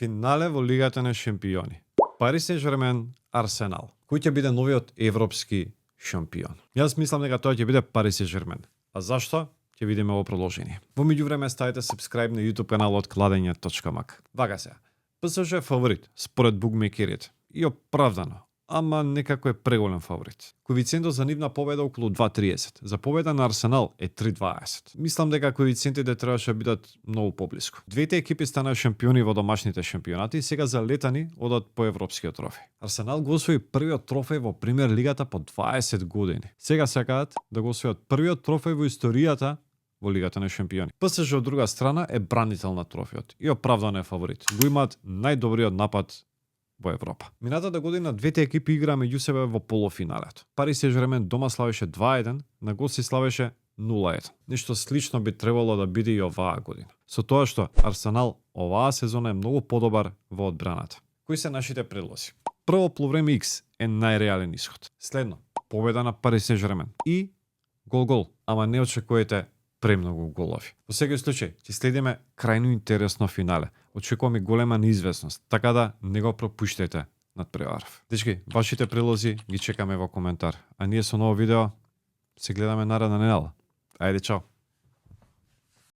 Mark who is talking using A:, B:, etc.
A: Финале во Лигата на шампиони. Пари Сен-Жермен, Арсенал. Кој ќе биде новиот европски шампион? Јас мислам дека тоа ќе биде Пари Сен-Жермен. А зашто? Ќе видиме во продолжение. Во меѓувреме ставите subscribe на YouTube каналот Кладење.мак. Вака се. ПСЖ е фаворит според букмекерите и оправдано, ама некако е преголем фаворит. Коефициентот за нивна победа околу 2.30. За победа на Арсенал е 3.20. Мислам дека коефициентите требаше да бидат многу поблиску. Двете екипи станаа шампиони во домашните шампионати и сега залетани одат по европскиот трофеј. Арсенал го освои првиот трофеј во Премиер лигата по 20 години. Сега сакаат да го освојат првиот трофеј во историјата во Лигата на шампиони. ПСЖ од друга страна е бранител на трофејот и оправдано е фаворит. Го имаат најдобриот напад во Европа. Минатата година двете екипи играа меѓу себе во полуфиналето. Пари Сен-Жермен дома славеше 2-1, на гости славеше 0-1. Нешто слично би требало да биде и оваа година. Со тоа што Арсенал оваа сезона е многу подобар во одбраната. Кои се нашите предлози? Прво, полувреме X е најреален исход. Следно, победа на Пари Сен-Жермен и гол-гол, ама не очекувате премногу голови. Во секој случај, ќе следиме крајно интересно финале. Очекуваме голема неизвестност, така да не го пропуштете надпреваров. Дечки, вашите предлози ги чекаме во коментар. А ние со ново видео се гледаме наредна недела. Ајде, чао!